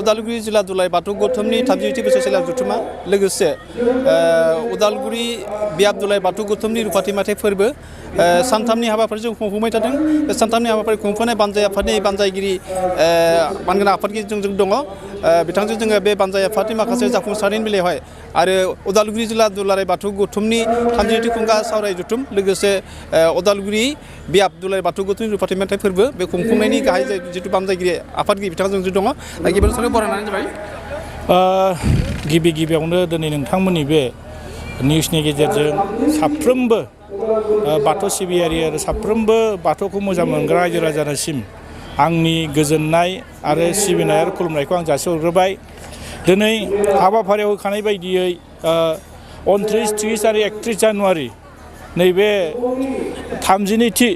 उदालगुरि जिल्ला दुलाराय बाथौ गौथुमनि 32थि बोसोरसेला जथुमा लोगोसे उदालगुरि बियाब दुलाराय बाथौ गौथुमनि रुफाथि मेथाइ फोरबो सानथामनि हाबाफारिजों खुंफुंबाय थादों। बे सानथामनि हाबाफारि खुंफुंनाय बानजाय आफादनि बानजायगिरि मानगोनां आफादगिरि जों दङ। बिथांजों जोङो बे बानजाय आफादनि माखासे जाफुंसारनायनि बेलायावहाय आरो उदालगुरि जिल्ला दुलाराय बाथौ गौथुमनि 32थि खुंगा सावराय जथुम लोगोसे उदालगुरि बियाब दुलाराय बाथौ गौथुमनि रुफाथि मेथाइ फोरबो बे खुंफुंनायनि गाहाय जिथु बानजायगिरि आफादगिरि बिथांजों दङ। बरायनानै जाबाय। गिबियावनो दिनै नोंथांमोननि बे निउसनि गेजेरजों साफ्रोमबो बाथौ सिबियारि आरो साफ्रोमबो बाथौखौ मोजां मोनग्रा रायजो राजानिसिम आंनि गोजोननाय आरो सिबिनाय आरो खुलुमनायखौ आं जासिहरग्रोबाय। दिनै हाबाफारियाव होखानाय बायदियै 29, 30 आरो 31 जानुवारि नैबे 32थि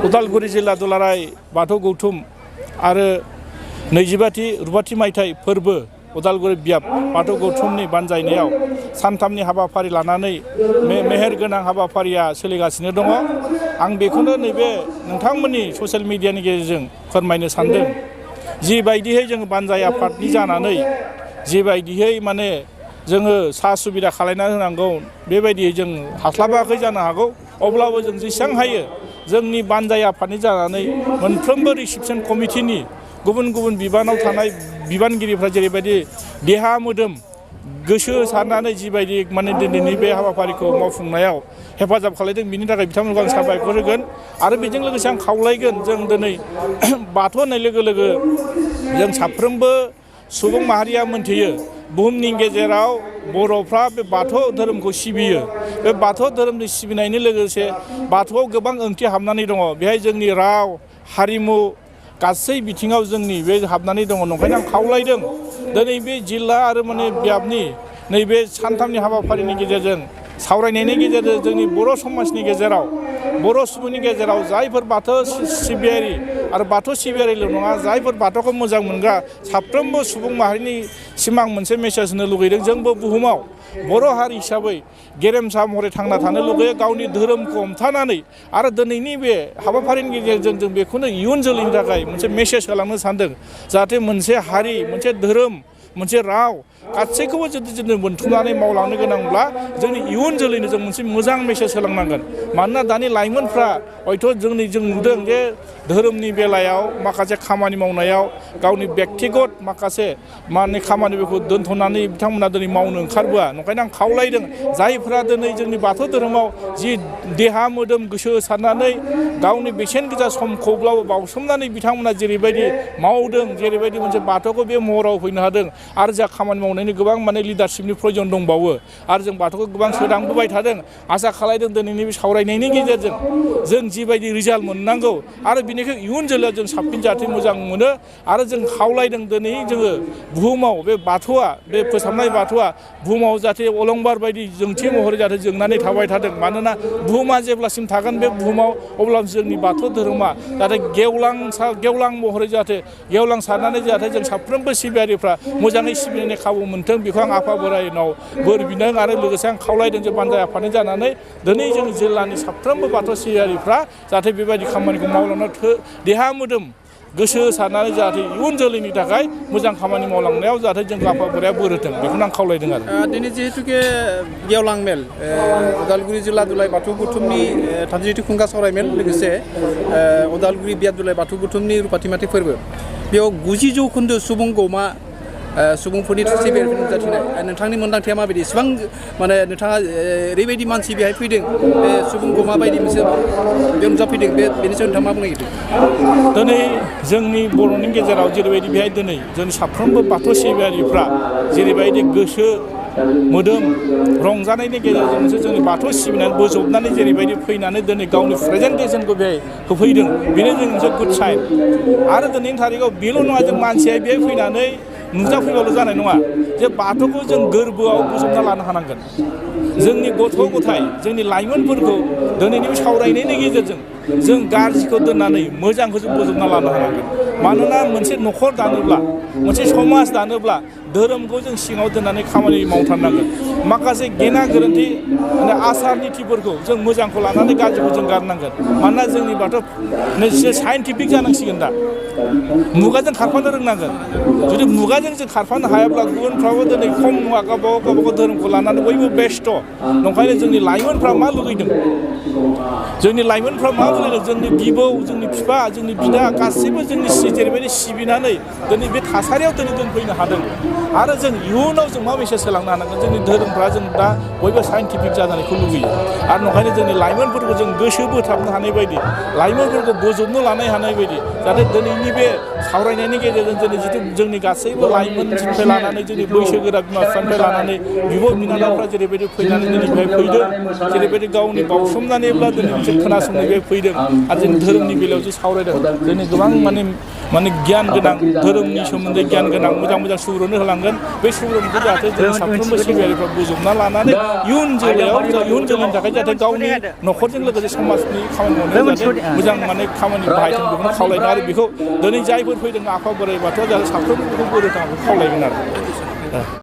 उदालगुरि जिल्ला दुलाराय बाथौ गौथुम आरो 25थि रुफाथि मेथाइ फोरबो उदालगुरि बियाब बाथौ गौथुमनि बानजायनायाव सानथामनि हाबाफारि लानानै मेहेर गोनां हाबाफारिया सोलिगासिनो दङ। आं बेखौनो नैबे नोंथांमोननि ससियेल मिडियानि गेजेरजों फोरमायनो सानदों। जिबायदियै जों बानजाय आफादनि जानानै जिबायदियै माने जोङो सा सुबिदा खालायना होनांगौ बेबायदियै जों हास्लाबाखै जानो हागौ। अब्लाबो जों जेसेबां हायो जोंनि बानजाय आफादनि जानानै मोनफ्रोमबो रिसिपसन कमिटिनि गुबुन गुबुन बिबानाव थानाय बिबानगिरिफ्रा जेरैबायदि देहा मोदोम गोसो सारनानै जिबायदि माने दिनैनि बे हाबाफारिखौ मावफुंनायाव हेफाजाब खालामदों बिनि थाखाय बिथांमोनखौ आं साबायखर होगोन। आरो बेजों लोगोसे आं खावलायगोन जों दिनै बाथौ होननाय लोगो लोगो जों साफ्रोमबो सुबुं माहारिया मोनथियो बुहुमनि गेजेराव बर'फ्रा बे बाथौ धोरोमखौ सिबियो। बे बाथौ धोरोमनि सिबिनायनि लोगोसे बाथौआव गोबां ओंथि हाबनानै दङ। बेहाय जोंनि राव हारिमु गासै बिथिङाव जोंनि बे हाबनानै दङ। नंखायनो आं खावलायदों दिनै बे जिल्ला आरो माने बियाबनि नैबे सानथामनि हाबाफारिनि गेजेरजों सावरायनायनि गेजेरजों जोंनि बर' समाजनि गेजेराव बर' सुबुंनि गेजेराव जायफोर बाथौ सिबियारि आरो बाथौ सिबियारिल' नङा जायफोर बाथौखौ मोजां मोनग्रा साफ्रोमबो सुबुं माहारिनि सिम आं मोनसे मेसेज होनो लुगैदों। जोंबो बुहुमाव बर' हारि हिसाबै गेरेमसा महरै थांना थानो लुगैयो गावनि धोरोमखौ हमथानानै। आरो दिनैनि बे हाबाफारिनि गेजेरजों जों बेखौनो इयुन जोलैनि थाखाय मोनसे मेसेज होलांनो सानदों। जाहाथे मोनसे हारि मोनसे धोरोम मोनसे राव गासैखौबो जुदि जोङो मोनथुमनानै मावलांनो गोनांब्ला जोंनि इयुन जोलैनो जों मोनसे मोजां मेसेज होलांनांगोन। मानोना दानि लाइमोनफ्रा हयथ' जों नुदों जे धोरोमनि बेलायाव माखासे खामानि मावनायाव गावनि बेक्तिगत माखासे माने खामानिफोरखौ दोनथ'नानै बिथांमोना दिनै मावनो ओंखारबोआ। नंखायनो आं खावलायदों जायफ्रा दिनै जोंनि बाथौ धोरोमाव जि देहा मोदोम गोसो सारनानै गावनि बेसेन गोसा समखौब्लाबो बावसोमनानै बिथांमोना जेरैबायदि मावदों जेरैबायदि मोनसे बाथौखौ बे महराव फैनो हादों आरो जोंहा खामानि मावनायनि गोबां माने लिडारशिपनि प्रयजन दंबावो आरो जों बाथौखौ गोबां सोदांबोबाय थादों। आसा खालामदों दिनैनि बे सावरायनायनि गेजेरजों जों जिबायदि रिजाल्ट मोननांगौ आरो बिनिखाय इयुन जोलैया जों साबसिन जाहाथे मोजां मोनो। आरो जों खावलायदों दिनै जोङो बुहुमाव बे बाथौआ बे फोसाबनाय बाथौआ बुहुमाव जाहाथे अलंबार बायदि जोंथि महरै जाहाथे जोंनानै थाबाय थादों। मानोना बुहुमा जेब्लासिम थागोन बे बुहुमाव अब्ला जोंनि बाथौ धोरोमा जाहाथे गेवलां महरै जाहाथे गेवलां सारनानै जाहाथे जों साफ्रोमबो सिबियारिफ्रा मोजाङै सिबिनायनि खाबु मोन्थों बेखौ आं आफा बोराइनाव बोर बिदों। आरो लोगोसे आं खावलायदों जे बानजाय आफादनि जानानै दिनै जों जिल्लानि साफ्रोमबो बाथौ सिबियारिफ्रा जाहाथे बेबायदि खामानिखौ मावलांनो देहा मोदोम गोसो सारनानै जाहाथे इयुन जोलैनि थाखाय मोजां खामानि मावलांनायाव जाहाथे जों आफा बोराइया बोर होथों बेखौनो आं खावलायदों। आरो दिनै जिहेतुके गेवलां मेल उदालगुरि जिल्ला दुलाराय बाथौ गौथुमनि 32थि खुंगा सावराय मेल लोगोसे उदालगुरि बियाब दुलाराय बाथौ गौथुमनि रुफाथि मेथाइ फोरबो बेयाव 90% सुबुं गौमा सुबुंफोरनि सिबियारिफोरनि नुजाथिनाय नोंथांनि मोन्दांथिया माबायदि इसिबां माने नोंथाङा ओरैबायदि मानसि बेहाय फैदों बे सुबुं गौमा बायदि मोनसे बेयाव नुजाफैदों बेनि सायाव नोंथाङा मा बुंनो नागिरदों? दिनै जोंनि बर'नि गेजेराव जेरैबायदि बेहाय दिनै जोंनि साफ्रोमबो बाथौ सिबियारिफ्रा जेरैबायदि गोसो मोदोम रंजानायनि गेजेरजोंसो जोंनि बाथौ सिबिनानै बोजबनानै जेरैबायदि फैनानै दिनै गावनि प्रेजेन्टेसनखौ बेहाय होफैदों बेनो जोंनि मोनसे गुड साइन। आरो दिनैनि थारिखआव बेल' नङा जों मानसिया बेहाय फैनानै नुजाफैबाल' जानाय नङा जे बाथौखौ जों गोरबोआव बोजबना लानो हानांगोन। जोंनि गथ' गथाय जोंनि लाइमोनफोरखौ दिनैनि सावरायनायनि गेजेरजों जों गाज्रिखौ दोननानै मोजांखौ जों बोजबना लानो हानांगोन। मानोना मोनसे न'खर दानोब्ला मोनसे समाज दानोब्ला धोरोमखौ जों सिङाव दोननानै खामानि मावथारनांगोन माखासे गेना गोरोन्थि आसार नितिफोरखौ जों मोजांखौ लानानै गाज्रिखौ जों गारनांगोन मानोना जोंनि बाथौ साइन्टिफिक जानांसिगोन दा मुगाजों खारफानो रोंनांगोन जुदि मुगाजों जों खारफानो हायाब्ला गुबुनफ्राबो दिनै खम नङा गावबागाव धोरोमखौ लानानै बयबो बेस्थ' नंखायनो जोंनि लाइमोनफ्रा मा लुगैदों जोंनि लाइमोनफ्रा मा लुगैदों जोंनि बिबौ जोंनि बिफा जोंनि बिदा गासैबो जोंनि जेरैबायदि सिबिनानै दिनै बे थासारियाव दिनै दोनफैनो हादों आरो जों इयुनाव जों मा मेसेज होलांनो हानांगोन जोंनि धोरोमफ्रा जों दा बयबो साइन्टिफिक जानायखौ लुगैयो आरो नंखायनो जोंनि लाइमोनफोरखौ जों गोसो बोथाबनो हानाय बायदि लाइमोनफोरखौ बोजबनो लानो हानाय बायदि जाहाथे दिनैनि बे सावरायनायनि गेजेरजों दिनै जिथु जोंनि गासैबो लाइमोननिफ्राय लानानै जोंनि बैसोगोरा बिमा बिफानिफ्राय लानानै बिब' बिनानावफ्रा जेरैबायदि फैनानै दिनैनिफ्राय फैदों जेरैबायदि गावनि बावसोमनानैब्ला दिनै बिसोर खोनासंनाय फैदों आरो जों धोरोमनि बेलायाव जे सावरायदों दिनै गोबां माने गियान गोनां धोरोमनि सोमोन्दै गियान गोनां मोजां सुबुरुन होलांगोन बे सुबुरुनखौ जाहाथे जों साफ्रोमबो सिबियारिफ्रा बोजबना लानानै इयुन जोलैनि थाखाय जाहाथे गावनि न'खरजों लोगोसे समाजनि खामानि मावनायाव जाहाथे मोजां माने खामानि बाहायथों बेखौनो खावलायदों आरो बेखौ दिनै जायफोर फैदों आफा बोराइ बाथौआ जाहाथे साफ्रोमबो बेखौ बोरै थाङो खावलायगोन आरो